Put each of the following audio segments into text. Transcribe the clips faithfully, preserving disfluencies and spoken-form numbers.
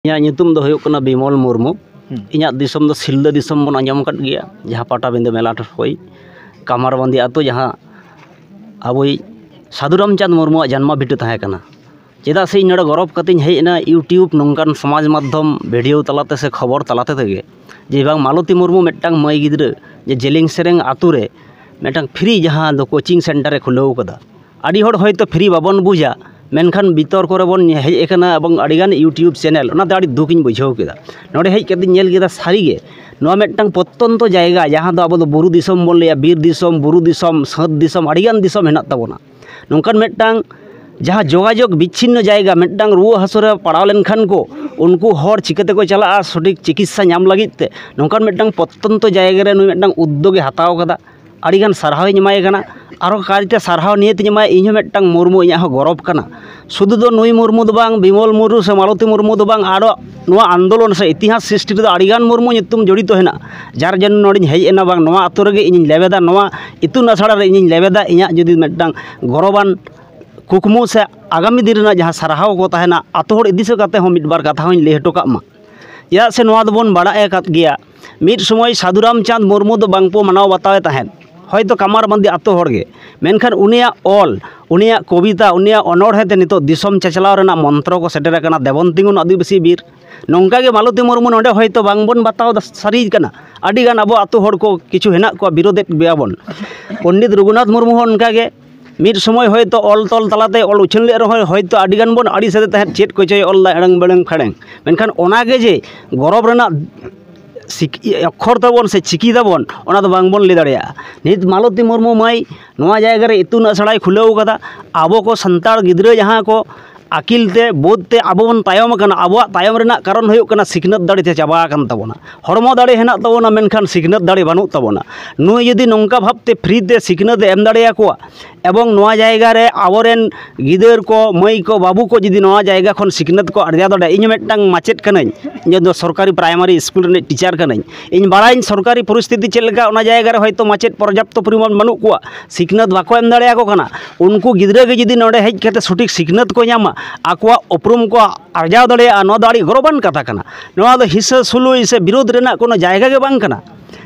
ᱤᱧᱟᱹᱜ ᱧᱩᱛᱩᱢ ᱫᱚ ᱦᱩᱭᱩᱜ ᱠᱟᱱᱟ ᱵᱤᱢᱚᱞ ᱢᱩᱨᱢᱩ᱾ ᱦᱩᱸ᱾ ᱤᱧᱟᱹᱜ ᱫᱤᱥᱚᱢ ᱫᱚ ᱥᱤᱞᱫᱟᱹ ᱫᱤᱥᱚᱢ ᱵᱚᱱ ᱟᱸᱡᱚᱢ ᱟᱠᱟᱫ ᱜᱮᱭᱟ, ᱡᱟᱦᱟᱸ ᱯᱟᱴᱟᱵᱤᱸᱫᱟᱹ ᱢᱮᱞᱟ ᱴᱷᱚᱭ ᱠᱟᱢᱟᱨᱵᱟᱸᱫᱤ ᱟᱹᱛᱩ, ᱡᱟᱦᱟᱸ ᱟᱵᱚᱭᱤᱡ ᱥᱟᱹᱫᱷᱩ ᱨᱟᱢᱪᱟᱸᱫᱽ ᱢᱩᱨᱢᱩᱣᱟᱜ ᱡᱟᱱᱢᱟ ᱵᱷᱤᱴᱟᱹ ᱛᱟᱦᱮᱸ ᱠᱟᱱᱟ᱾ ᱪᱮᱫᱟᱜ ᱥᱮ ᱤᱧ ᱱᱚᱰᱮ ᱜᱚᱨᱚᱵᱽ ᱠᱟᱛᱮᱧ ᱦᱮᱡ ᱮᱱᱟ YouTube ᱱᱚᱝᱠᱟᱱ ᱥᱚᱢᱟᱡᱽ ᱢᱟᱫᱽᱫᱷᱚᱢ ᱵᱷᱤᱰᱤᱭᱳ ᱛᱟᱞᱟᱛᱮ ᱥᱮ ᱠᱷᱚᱵᱚᱨ ᱛᱟᱞᱟᱛᱮ ᱛᱮᱜᱮ, ᱡᱮ ᱵᱟᱝ ᱢᱟᱞᱚᱛᱤ ᱢᱩᱨᱢᱩ ᱢᱤᱫᱴᱟᱝ ᱢᱟᱹᱭ ᱜᱤᱫᱽᱨᱟᱹ ᱡᱮ ᱡᱮᱞᱮᱧ ᱥᱮᱨᱮᱝ ᱟᱹᱛᱩ ᱨᱮ ᱢᱤᱫᱴᱟᱝ ᱯᱷᱨᱤ ᱡᱟᱦᱟᱸ ᱫᱚ ᱠᱳᱪᱤᱝ ᱥᱮᱱᱴᱟᱨ ᱮ ᱠᱷᱩᱞᱟᱹᱣ ᱠᱟᱫᱟ᱾ ᱟᱹᱰᱤ ᱦᱚᱲ ᱦᱚᱭᱛᱳ ᱯᱷᱨᱤ ᱵᱟᱵᱚᱱ ᱵᱩᱡᱟ, ᱢᱮᱱᱠᱷᱟᱱ ᱵᱤᱛᱚᱨᱠᱚ ᱨᱮᱵᱚᱱ ᱦᱮᱡ ᱟᱠᱟᱱᱟ ᱮᱵᱚᱝ ᱟᱹᱰᱤᱜᱟᱱ YouTube ᱪᱮᱱᱮᱞ, ᱚᱱᱟᱛᱮ ᱟᱹᱰᱤ ᱫᱩᱠᱤᱧ ᱵᱩᱡᱷᱟᱹᱣ ᱠᱮᱫᱟ᱾ ᱱᱚᱰᱮ ᱦᱮᱡ ᱠᱟᱛᱮᱧ ᱧᱮᱞ ᱠᱮᱫᱟ ᱥᱟᱹᱨᱤᱜᱮ ᱱᱚᱣᱟ ᱢᱤᱫᱴᱟᱝ ᱯᱨᱚᱛᱛᱚᱱᱛᱚ ᱡᱟᱭᱜᱟ, ᱡᱟᱦᱟᱸ ᱫᱚ ᱟᱵᱚ ᱫᱚ ᱵᱩᱨᱩ ᱫᱤᱥᱚᱢ ᱵᱚᱱ ᱞᱟᱹᱭᱟ, ᱵᱤᱨ ᱫᱤᱥᱚᱢ, ᱵᱩᱨᱩ ᱫᱤᱥᱚᱢ, ᱥᱟᱹᱛ ᱫᱤᱥᱚᱢ, ᱟᱹᱰᱤᱜᱟᱱ ᱫᱤᱥᱚᱢ ᱦᱮᱱᱟᱜ ᱛᱟᱵᱚᱱᱟ᱾ ᱱᱚᱝᱠᱟᱱ ᱢᱤᱫᱴᱟᱝ ᱡᱟᱦᱟᱸ ᱡᱳᱜᱟᱡᱳᱜᱽ ᱵᱤᱪᱪᱷᱤᱱᱱᱚ ᱡᱟᱭᱜᱟ, ᱢᱤᱫᱴᱟᱝ ᱨᱩᱣᱟᱹ ᱦᱟᱹᱥᱩ ᱨᱮ ᱯᱟᱲᱟᱣ ᱞᱮᱱᱠᱷᱟᱱ ᱠᱚ, ᱩᱱᱠᱩ ᱦᱚᱲ ᱪᱤᱠᱟᱹ ᱛᱮᱠᱚ ᱪᱟᱞᱟᱜᱼᱟ ᱥᱚᱴᱷᱤᱠ ᱪᱤᱠᱤᱛᱥᱟ ᱧᱟᱢ ᱞᱟᱹᱜᱤᱫ ᱛᱮ? ᱱᱚᱝᱠᱟᱱ ᱢᱤᱫᱴᱟᱝ ᱯᱨᱚᱛᱛᱚᱱᱛᱚ ᱡᱟᱭᱜᱟ ᱨᱮ ᱱᱩᱭ ᱢᱤᱫᱴᱟᱝ ᱩᱫᱽᱫᱳᱜᱽ ᱮ ᱦᱟᱛᱟᱣ ᱠᱟᱫᱟ᱾ ᱟᱹᱰᱤᱜᱟᱱ ᱥᱟᱨᱦᱟᱣᱤᱧ ᱮᱢᱟᱭ ᱠᱟᱱᱟ᱾ ᱟᱨᱚ ᱠᱟᱭᱛᱮ ᱥᱟᱨᱦᱟᱣ ᱱᱤᱭᱟᱹᱛᱤᱧ ᱮᱢᱟᱭᱟ, ᱤᱧᱦᱚᱸ ᱢᱤᱫᱴᱟᱝ ᱢᱩᱨᱢᱩ, ᱤᱧᱟᱹᱜ ᱦᱚᱸ ᱜᱚᱨᱚᱵᱽ ᱠᱟᱱᱟ᱾ ᱥᱩᱫᱷᱩ ᱫᱚ ᱱᱩᱭ ᱢᱩᱨᱢᱩ ᱫᱚ ᱵᱟᱝ, ᱵᱤᱢᱚᱞ ᱢᱩᱨᱢᱩ ᱥᱮ ᱢᱟᱞᱚᱛᱤ ᱢᱩᱨᱢᱩ ᱫᱚ ᱵᱟᱝ, ᱟᱨᱚ ᱱᱚᱣᱟ ᱟᱱᱫᱳᱞᱚᱱ ᱥᱮ ᱤᱛᱤᱦᱟᱥ ᱥᱨᱤᱥᱴᱤ ᱨᱮᱫᱚ ᱟᱹᱰᱤᱜᱟᱱ ᱢᱩᱨᱢᱩ ᱧᱩᱛᱩᱢ ᱡᱚᱲᱤᱛᱚ ᱦᱮᱱᱟᱜᱼᱟ᱾ ᱡᱟᱨ ᱡᱚᱱᱱᱚ ᱱᱚᱰᱮᱧ ᱦᱮᱡ ᱮᱱᱟ, ᱵᱟᱝ ᱱᱚᱣᱟ ᱟᱛᱳ ᱨᱮᱜᱮ ᱤᱧᱤᱧ ᱞᱮᱵᱮᱫᱟ, ᱱᱚᱣᱟ ᱤᱛᱩᱱ ᱟᱥᱲᱟ ᱨᱮ ᱤᱧᱤᱧ ᱞᱮᱵᱮᱫᱟ, ᱤᱧᱟᱹᱜ ᱡᱩᱫᱤ ᱢᱤᱫᱴᱟᱝ ᱜᱚᱨᱚᱵᱟᱱ ᱠᱩᱠᱢᱩ ᱥᱮ ᱟᱜᱟᱢᱤ ᱫᱤᱱ ᱨᱮᱱᱟᱜ ᱡᱟᱦᱟᱸ ᱥᱟᱨᱦᱟᱣ ᱠᱚ ᱛᱟᱦᱮᱱᱟ, ᱟᱛᱳ ᱦᱚᱲ ᱤᱫᱤ ᱥᱮᱫ ᱠᱟᱛᱮ ᱦᱚᱸ ᱢᱤᱫ ᱵᱟᱨ ᱠᱟᱛᱷᱟ ᱦᱚᱸᱧ ᱞᱟᱹᱭ ᱦᱚᱴᱚ ᱠᱟᱜ ᱢᱟ᱾ ᱪᱮᱫᱟᱜ ᱥᱮ ᱱᱚᱣᱟ ᱫᱚᱵᱚᱱ ᱵᱟᱲᱟᱭ ᱟᱠᱟᱫ ᱜᱮᱭᱟ, ᱢᱤᱫ ᱥᱚᱢᱚᱭ ᱥᱟᱹᱫᱷᱩ ᱨᱟᱢᱪᱟᱸᱫᱽ ᱢᱩᱨᱢᱩ ᱫᱚ ᱵᱟᱝ ᱠᱚ ᱢᱟᱱᱟᱣ ᱵᱟᱛᱟᱣᱮ ᱛᱟᱦᱮᱸᱫ, ᱦᱚᱭᱛᱳ ᱠᱟᱢᱟᱨ ᱵᱟᱸᱫᱤ ᱟᱛᱳ ᱦᱚᱲ ᱜᱮ, ᱢᱮᱱᱠᱷᱟᱱ ᱩᱱᱤᱭᱟᱜ ᱚᱞ, ᱩᱱᱤᱭᱟᱜ ᱠᱚᱵᱤᱛᱟ, ᱩᱱᱤᱭᱟᱜ ᱚᱱᱚᱬᱦᱮ ᱛᱮ ᱱᱤᱛᱚᱜ ᱫᱤᱥᱚᱢ ᱪᱟᱪᱞᱟᱣ ᱨᱮᱱᱟᱜ ᱢᱚᱱᱛᱨᱚ ᱠᱚ ᱥᱮᱴᱮᱨ ᱟᱠᱟᱱᱟ᱾ ᱫᱮᱵᱚᱱ ᱛᱤᱸᱜᱩᱱ ᱟᱹᱫᱤᱵᱟᱹᱥᱤ ᱵᱤᱨ, ᱱᱚᱝᱠᱟ ᱜᱮ ᱢᱟᱞᱚᱛᱤ ᱢᱩᱨᱢᱩ ᱱᱚᱰᱮ ᱦᱚᱭᱛᱳ ᱵᱟᱝ ᱵᱚᱱ ᱵᱟᱛᱟᱣ ᱫᱟ-, ᱥᱟᱹᱨᱤ ᱠᱟᱱᱟ᱾ ᱟᱹᱰᱤ ᱜᱟᱱ ᱟᱵᱚ ᱟᱛᱳ ᱦᱚᱲ ᱠᱚ ᱠᱤᱪᱷᱩ ᱦᱮᱱᱟᱜ ᱠᱚᱣᱟ, ᱵᱤᱨᱳᱫᱮᱫ ᱜᱮᱭᱟ ᱵᱚᱱ᱾ ᱯᱚᱱᱰᱤᱛ ᱨᱚᱜᱷᱩᱱᱟᱛᱷ ᱢᱩᱨᱢᱩ ᱦᱚᱸ ᱚᱱᱠᱟ ᱜᱮ ᱢᱤᱫ ᱥᱚᱢᱚᱭ ᱦᱚᱭᱛᱳ ᱚᱞ ᱛᱚᱞ ᱛᱟᱞᱟᱛᱮ ᱚᱞ ᱩᱪᱷᱟᱹᱱ ᱞᱮᱫ ᱨᱮᱦᱚᱸ ᱦᱚᱭᱛᱳ ᱟᱹᱰᱤ ᱜᱟᱱ ᱵᱚᱱ ᱟᱹᱲᱤᱥ ᱟᱫᱮ ᱛᱟᱦᱮᱸᱫ, ᱪᱮᱫ ᱠᱚᱪᱚᱭ ᱚᱞ ᱫᱟ ᱮᱲᱮᱝ ᱵᱮᱲᱮᱝ ᱯᱷᱮᱲᱮᱝ᱾ ᱢᱮᱱᱠᱷᱟᱱ ᱚᱱᱟ ᱜᱮ ᱡᱮ ᱜᱚᱨᱚᱵᱽ ᱨᱮᱱᱟᱜ ᱥᱤᱠ-, ᱚᱠᱠᱷᱚᱨ ᱛᱟᱵᱚᱱ ᱥᱮ ᱪᱤᱠᱤ ᱛᱟᱵᱚᱱ, ᱚᱱᱟ ᱫᱚ ᱵᱟᱝ ᱵᱚᱱ ᱞᱟᱹᱭ ᱫᱟᱲᱮᱭᱟᱜᱼᱟ᱾ ᱱᱤᱛ ᱢᱟᱞᱚᱛᱤ ᱢᱩᱨᱢᱩ ᱢᱟᱹᱭ ᱱᱚᱣᱟ ᱡᱟᱭᱜᱟ ᱨᱮ ᱤᱛᱩᱱ ᱟᱥᱲᱟᱭ ᱠᱷᱩᱞᱟᱹᱣ ᱠᱟᱫᱟ᱾ ᱟᱵᱚ ᱠᱚ ᱥᱟᱱᱛᱟᱲ ᱜᱤᱫᱽᱨᱟᱹ ᱡᱟᱦᱟᱸ ᱠᱚ ᱟᱹᱠᱤᱞ ᱛᱮ, ᱵᱳᱫᱷ ᱛᱮ ᱟᱵᱚ ᱵᱚᱱ ᱛᱟᱭᱚᱢ ᱟᱠᱟᱱᱟ, ᱟᱵᱚᱣᱟᱜ ᱛᱟᱭᱚᱢ ᱨᱮᱱᱟᱜ ᱠᱟᱨᱚᱱ ᱦᱩᱭᱩᱜ ᱠᱟᱱᱟ ᱥᱤᱠᱷᱱᱟᱹᱛ ᱫᱟᱲᱮ ᱛᱮ ᱪᱟᱵᱟ ᱟᱠᱟᱱ ᱛᱟᱵᱚᱱᱟ᱾ ᱦᱚᱲᱢᱚ ᱫᱟᱲᱮ ᱦᱮᱱᱟᱜ ᱛᱟᱵᱚᱱᱟ, ᱢᱮᱱᱠᱷᱟᱱ ᱥᱤᱠᱷᱱᱟᱹᱛ ᱫᱟᱲᱮ ᱵᱟᱹᱱᱩᱜ ᱛᱟᱵᱚᱱᱟ᱾ ᱱᱩᱭ ᱡᱩᱫᱤ ᱱᱚᱝᱠᱟ ᱵᱷᱟᱵᱽᱛᱮ ᱯᱷᱨᱤ ᱛᱮ ᱥᱤᱠᱷᱱᱟᱹᱛ ᱮ ᱮᱢ ᱫᱟᱲᱮᱭᱟᱠᱚᱣᱟ, ᱮᱵᱚᱝ ᱱᱚᱣᱟ ᱡᱟᱭᱜᱟ ᱨᱮ ᱟᱵᱚᱨᱮᱱ ᱜᱤᱫᱟᱹᱨ ᱠᱚ, ᱢᱟᱹᱭ ᱠᱚ, ᱵᱟᱹᱵᱩ ᱠᱚ ᱡᱩᱫᱤ ᱱᱚᱣᱟ ᱡᱟᱭᱜᱟ ᱠᱷᱚᱱ ᱥᱤᱠᱷᱱᱟᱹᱛ ᱠᱚ ᱟᱨᱡᱟᱣ ᱫᱟᱲᱮᱭᱟᱜᱼᱟ, ᱤᱧ ᱦᱚᱸ ᱢᱤᱫᱴᱟᱝ ᱢᱟᱪᱮᱫ ᱠᱟᱹᱱᱟᱹᱧ, ᱤᱧ ᱫᱚ ᱥᱚᱨᱠᱟᱨᱤ ᱯᱨᱟᱭᱢᱟᱨᱤ ᱥᱠᱩᱞ ᱨᱤᱱᱤᱡ ᱴᱤᱪᱟᱨ ᱠᱟᱹᱱᱟᱹᱧ, ᱤᱧ ᱵᱟᱲᱟᱭᱟᱹᱧ ᱥᱚᱨᱠᱟᱨᱤ ᱯᱚᱨᱤᱥᱛᱷᱤᱛᱤ ᱪᱮᱫ ᱞᱮᱠᱟ᱾ ᱚᱱᱟ ᱡᱟᱭᱜᱟ ᱨᱮ ᱦᱚᱭᱛᱳ ᱢᱟᱪᱮᱫ ᱯᱚᱨᱡᱟᱯᱛᱚ ᱯᱚᱨᱤᱢᱟᱱ ᱵᱟᱹᱱᱩᱜ ᱠᱚᱣᱟ, ᱥᱤᱠᱷᱱᱟᱹᱛ ᱵᱟᱠᱚ ᱮᱢ ᱫᱟᱲᱮᱭᱟᱠᱚ ᱠᱟᱱᱟ᱾ ᱩᱱᱠᱩ ᱜᱤᱫᱽᱨᱟᱹ ᱜᱮ ᱡᱩᱫᱤ ᱱᱚᱰᱮ ᱦᱮᱡ ᱠᱟᱛᱮ ᱥᱚᱴᱷᱤᱠ ᱥᱤᱠᱷᱱᱟᱹᱛ ᱠᱚ ᱧᱟᱢᱟ, ᱟᱠᱚᱣᱟᱜ ᱩᱯᱨᱩᱢ ᱠᱚ ᱟᱨᱡᱟᱣ ᱫᱟᱲᱮᱭᱟᱜᱼᱟ, ᱱᱚᱣᱟ ᱫᱚ ᱟᱹᱰᱤ ᱜᱚᱨᱚᱵᱟᱱ ᱠᱟᱛᱷᱟ ᱠᱟᱱᱟ᱾ ᱱᱚᱣᱟ ᱫᱚ ᱦᱤᱥᱟᱹ ᱥᱩᱞᱩᱭ ᱥᱮ ᱵᱤᱨᱳᱫᱷ ᱨᱮᱱᱟᱜ ᱠᱳᱱᱳ ᱡᱟᱭᱜᱟ ᱜᱮ ᱵᱟᱝ ᱠᱟᱱᱟ᱾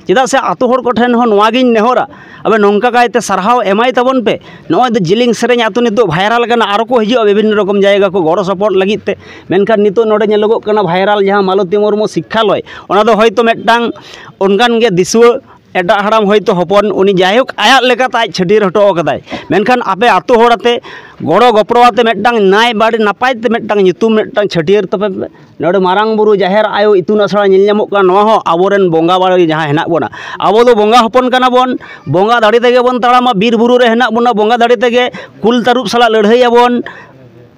ᱪᱮᱫᱟᱜ ᱥᱮ ᱟᱛᱳ ᱦᱚᱲ ᱠᱚᱴᱷᱮᱱ ᱦᱚᱸ ᱱᱚᱣᱟ ᱜᱤᱧ ᱱᱮᱦᱚᱨᱟ, ᱟᱵᱮ ᱱᱚᱝᱠᱟ ᱠᱟᱭᱛᱮ ᱥᱟᱨᱦᱟᱣ ᱮᱢᱟᱭ ᱛᱟᱵᱚᱱ ᱯᱮ᱾ ᱱᱚᱜᱼᱚᱭ ᱫᱚ ᱡᱤᱞᱤᱝ ᱥᱮᱨᱮᱧ ᱟᱛᱳ ᱱᱤᱛᱚᱜ ᱵᱷᱟᱭᱨᱟᱞ ᱠᱟᱱᱟ, ᱟᱨᱚ ᱠᱚ ᱦᱤᱡᱩᱜᱼᱟ ᱵᱤᱵᱷᱤᱱᱱᱚ ᱨᱚᱠᱚᱢ ᱡᱟᱭᱜᱟ ᱠᱚ ᱜᱚᱲᱚ ᱥᱚᱯᱚᱦᱚᱫ ᱞᱟᱹᱜᱤᱫ ᱛᱮ᱾ ᱢᱮᱱᱠᱷᱟᱱ ᱱᱤᱛᱚᱜ ᱱᱚᱰᱮ ᱧᱮᱞᱚᱜᱚᱜ ᱠᱟᱱᱟ ᱵᱷᱟᱭᱨᱟᱞ ᱡᱟᱦᱟᱸ ᱢᱟᱞᱚᱛᱤ ᱢᱩᱨᱢᱩ ᱥᱤᱠᱠᱷᱟᱞᱚᱭ, ᱚᱱᱟ ᱫᱚ ᱦᱚᱭᱛᱳ ᱢᱤᱫᱴᱟᱝ ᱚᱱᱠᱟᱱ ᱜᱮ ᱫᱤᱥᱩᱣᱟᱹ ᱮᱴᱟᱜ ᱦᱟᱲᱟᱢ ᱦᱚᱭᱛᱳ ᱦᱚᱯᱚᱱ, ᱩᱱᱤ ᱡᱟᱭᱦᱳᱠ ᱟᱭᱟᱜ ᱞᱮᱠᱟᱛᱮ ᱟᱡ ᱪᱷᱟᱹᱴᱭᱟᱹᱨ ᱦᱚᱴᱚ ᱟᱠᱟᱫᱟᱭ᱾ ᱢᱮᱱᱠᱷᱟᱱ ᱟᱯᱮ ᱟᱛᱳ ᱦᱚᱲ ᱟᱛᱮ ᱜᱚᱲᱚ ᱜᱚᱯᱚᱲᱚ ᱟᱛᱮ ᱢᱤᱫᱴᱟᱝ ᱱᱟᱭ ᱵᱟᱲᱮ ᱱᱟᱯᱟᱭ ᱛᱮ ᱢᱤᱫᱴᱟᱝ ᱧᱩᱛᱩᱢ ᱢᱤᱫᱴᱟᱝ ᱪᱷᱟᱹᱴᱭᱟᱹᱨ ᱛᱟᱯᱮ ᱯᱮ᱾ ᱱᱚᱰᱮ ᱢᱟᱨᱟᱝ ᱵᱩᱨᱩ ᱡᱟᱦᱮᱨ ᱟᱭᱳ ᱤᱛᱩᱱ ᱟᱥᱲᱟ ᱧᱮᱞ ᱧᱟᱢᱚᱜ ᱠᱟᱱᱟ, ᱱᱚᱣᱟ ᱦᱚᱸ ᱟᱵᱚᱨᱮᱱ ᱵᱚᱸᱜᱟ ᱵᱟᱲᱮ ᱡᱟᱦᱟᱸ ᱦᱮᱱᱟᱜ ᱵᱚᱱᱟ, ᱟᱵᱚ ᱫᱚ ᱵᱚᱸᱜᱟ ᱦᱚᱯᱚᱱ ᱠᱟᱱᱟ ᱵᱚᱱ, ᱵᱚᱸᱜᱟ ᱫᱟᱲᱮ ᱛᱮᱜᱮ ᱵᱚᱱ ᱛᱟᱲᱟᱢᱟ, ᱵᱤᱨ ᱵᱩᱨᱩ ᱨᱮ ᱦᱮᱱᱟᱜ ᱵᱚᱱᱟ, ᱵᱚᱸᱜᱟ ᱫᱟᱲᱮ ᱛᱮᱜᱮ ᱠᱩᱞ ᱛᱟᱹᱨᱩᱵ ᱥᱟᱞᱟᱜ ᱞᱟᱹᱲᱦᱟᱹᱭ ᱟᱵᱚᱱ᱾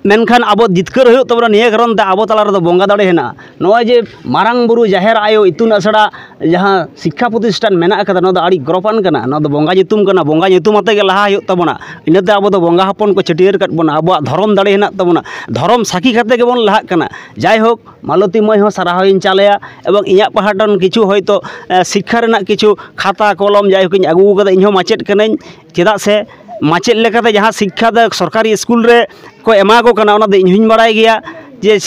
ᱢᱮᱱᱠᱷᱟᱱ ᱟᱵᱚ ᱡᱤᱛᱠᱟᱹᱨ ᱦᱩᱭᱩᱜ ᱛᱟᱵᱚᱱᱟ, ᱱᱤᱭᱟᱹ ᱠᱟᱨᱚᱱ ᱛᱮ ᱟᱵᱚ ᱛᱟᱞᱟ ᱨᱮᱫᱚ ᱵᱚᱸᱜᱟ ᱫᱟᱲᱮ ᱦᱮᱱᱟᱜᱼᱟ᱾ ᱱᱚᱜᱼᱚᱭ ᱡᱮ ᱢᱟᱨᱟᱝ ᱵᱩᱨᱩ ᱡᱟᱦᱮᱨ ᱟᱭᱳ ᱤᱛᱩᱱ ᱟᱥᱲᱟ ᱡᱟᱦᱟᱸ ᱥᱤᱠᱠᱷᱟ ᱯᱨᱚᱛᱤᱥᱴᱷᱟᱱ ᱢᱮᱱᱟᱜ ᱟᱠᱟᱫᱟ, ᱱᱚᱣᱟ ᱫᱚ ᱟᱹᱰᱤ ᱜᱚᱨᱚᱵᱟᱱ ᱠᱟᱱᱟ᱾ ᱱᱚᱣᱟ ᱫᱚ ᱵᱚᱸᱜᱟ ᱧᱩᱛᱩᱢ ᱠᱟᱱᱟ, ᱵᱚᱸᱜᱟ ᱧᱩᱛᱩᱢ ᱟᱛᱮ ᱜᱮ ᱞᱟᱦᱟ ᱦᱩᱭᱩᱜ ᱛᱟᱵᱚᱱᱟ᱾ ᱤᱱᱟᱹᱛᱮ ᱟᱵᱚ ᱫᱚ ᱵᱚᱸᱜᱟ ᱦᱚᱯᱚᱱ ᱠᱚ ᱪᱷᱟᱹᱴᱭᱟᱹᱨ ᱟᱠᱟᱫ ᱵᱚᱱᱟ, ᱟᱵᱚᱣᱟᱜ ᱫᱷᱚᱨᱚᱢ ᱫᱟᱲᱮ ᱦᱮᱱᱟᱜ ᱛᱟᱵᱚᱱᱟ, ᱫᱷᱚᱨᱚᱢ ᱥᱟᱹᱠᱷᱤ ᱠᱟᱛᱮ ᱜᱮᱵᱚᱱ ᱞᱟᱦᱟᱜ ᱠᱟᱱᱟ᱾ ᱡᱟᱭᱦᱳᱠ, ᱢᱟᱞᱚᱛᱤ ᱢᱟᱹᱭ ᱦᱚᱸ ᱥᱟᱨᱦᱟᱣ ᱤᱧ ᱪᱟᱞᱮᱭᱟ, ᱮᱵᱚᱝ ᱤᱧᱟᱹᱜ ᱯᱟᱦᱴᱟ ᱠᱷᱚᱱ ᱠᱤᱪᱷᱩ ᱦᱚᱭᱛᱳ, ᱮ, ᱥᱤᱠᱠᱷᱟ ᱨᱮᱱᱟᱜ ᱠᱤᱪᱷᱩ ᱠᱷᱟᱛᱟ ᱠᱚᱞᱚᱢ ᱡᱟᱭᱦᱳᱠ ᱤᱧ ᱟᱹᱜᱩ ᱟᱠᱟᱫᱟ, ᱤᱧ ᱦᱚᱸ ᱢᱟᱪᱮᱫ ᱠᱟᱹᱱᱟᱹᱧ᱾ ᱪᱮᱫᱟᱜ ᱥᱮ ᱢᱟᱪᱮᱫ ᱞᱮᱠᱟᱛᱮ ᱡᱟᱦᱟᱸ ᱥᱤᱠᱠᱷᱟ ᱫᱚ ᱥᱚᱨᱠᱟᱨᱤ ᱥᱠᱩᱞ ᱨᱮ ᱠᱚ ᱮᱢᱟ ᱠᱚ ᱠᱟᱱᱟ, ᱚᱱᱟ ᱫᱚ ᱤᱧ ᱦᱚᱸᱧ ᱵᱟᱲᱟᱭ ᱜᱮᱭᱟ ᱡᱮ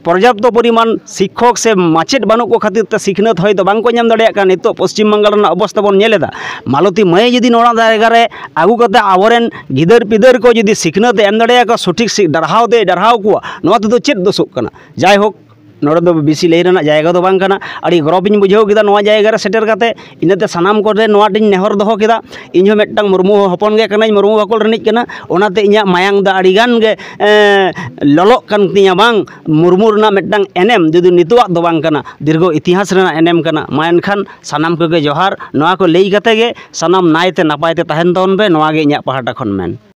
ᱯᱚᱨᱡᱟᱯᱛᱚ ᱯᱚᱨᱤᱢᱟᱱ ᱥᱤᱠᱠᱷᱚᱠ ᱥᱮ ᱢᱟᱪᱮᱫ ᱵᱟᱹᱱᱩᱜ ᱠᱚ ᱠᱷᱟᱹᱛᱤᱨ ᱛᱮ ᱥᱤᱠᱷᱱᱟᱹᱛ ᱦᱚᱭᱛᱳ ᱵᱟᱝ ᱠᱚ ᱧᱟᱢ ᱫᱟᱲᱮᱭᱟᱜ ᱠᱟᱱᱟ᱾ ᱱᱤᱛᱚᱜ ᱯᱚᱥᱪᱤᱢ ᱵᱟᱝᱜᱟᱞ ᱨᱮᱱᱟᱜ ᱚᱵᱚᱥᱛᱟ ᱵᱚᱱ ᱧᱮᱞ ᱮᱫᱟ᱾ ᱢᱟᱞᱚᱛᱤ ᱢᱟᱹᱭ ᱡᱩᱫᱤ ᱱᱚᱣᱟ ᱡᱟᱭᱜᱟ ᱨᱮ ᱟᱹᱜᱩ ᱠᱟᱛᱮ ᱟᱵᱚᱨᱮᱱ ᱜᱤᱫᱟᱹᱨ ᱯᱤᱫᱟᱹᱨ ᱠᱚ ᱡᱩᱫᱤ ᱥᱤᱠᱷᱱᱟᱹᱛ ᱮ ᱮᱢ ᱫᱟᱲᱮᱭᱟᱠᱚᱣᱟ, ᱥᱚᱴᱷᱤᱠ ᱥᱤ-, ᱰᱟᱨᱦᱟᱣ ᱛᱮ ᱰᱟᱨᱦᱟᱣ ᱠᱚᱣᱟ, ᱱᱚᱣᱟ ᱛᱮᱫᱚ ᱪᱮᱫ ᱫᱳᱥᱳᱜ ᱠᱟᱱᱟ? ᱡᱟᱭᱦᱳᱠ, ᱱᱚᱰᱮ ᱫᱚ ᱵᱮᱥᱤ ᱞᱟᱹᱭ ᱨᱮᱱᱟᱜ ᱡᱟᱭᱜᱟ ᱫᱚ ᱵᱟᱝ ᱠᱟᱱᱟ᱾ ᱟᱹᱰᱤ ᱜᱚᱨᱚᱵᱤᱧ ᱵᱩᱡᱷᱟᱹᱣ ᱠᱮᱫᱟ ᱱᱚᱣᱟ ᱡᱟᱭᱜᱟ ᱨᱮ ᱥᱮᱴᱮᱨ ᱠᱟᱛᱮ᱾ ᱤᱱᱟᱹᱛᱮ ᱥᱟᱱᱟᱢ ᱠᱚᱴᱷᱮᱱ ᱱᱚᱣᱟ ᱴᱤᱧ ᱱᱮᱦᱚᱨ ᱫᱚᱦᱚ ᱠᱮᱫᱟ, ᱤᱧ ᱦᱚᱸ ᱢᱤᱫᱴᱟᱝ ᱢᱩᱨᱢᱩ ᱦᱚᱯᱚᱱ ᱜᱮ ᱠᱟᱹᱱᱟᱹᱧ, ᱢᱩᱨᱢᱩ ᱵᱟᱠᱷᱳᱞ ᱨᱤᱱᱤᱡ ᱠᱟᱱᱟ, ᱚᱱᱟᱛᱮ ᱤᱧᱟᱹᱜ ᱢᱟᱭᱟᱝ ᱫᱚ ᱟᱹᱰᱤ ᱜᱟᱱ ᱜᱮ, ᱮᱸ, ᱞᱚᱞᱚᱜ ᱠᱟᱱ ᱛᱤᱧᱟᱹ᱾ ᱵᱟᱝ, ᱢᱩᱨᱢᱩ ᱨᱮᱱᱟᱜ ᱢᱤᱫᱴᱟᱝ ᱮᱱᱮᱢ ᱡᱩᱫᱤ ᱱᱤᱛᱚᱜᱟᱜ ᱫᱚ ᱵᱟᱝ ᱠᱟᱱᱟ, ᱫᱤᱨᱜᱷᱚ ᱤᱛᱤᱦᱟᱥ ᱨᱮᱱᱟᱜ ᱮᱱᱮᱢ ᱠᱟᱱᱟ᱾ ᱢᱟ ᱮᱱᱠᱷᱟᱱ ᱥᱟᱱᱟᱢ ᱠᱚᱜᱮ ᱡᱚᱦᱟᱨ᱾ ᱱᱚᱣᱟ ᱠᱚ ᱞᱟᱹᱭ ᱠᱟᱛᱮ ᱜᱮ ᱥᱟᱱᱟᱢ ᱱᱟᱭᱛᱮ ᱱᱟᱯᱟᱭ ᱛᱮ ᱛᱟᱦᱮᱱ ᱛᱟᱵᱚᱱ ᱯᱮ, ᱱᱚᱣᱟ ᱜᱮ ᱤᱧᱟᱹᱜ ᱯᱟᱦᱴᱟ ᱠᱷᱚᱱ ᱢᱮᱱ᱾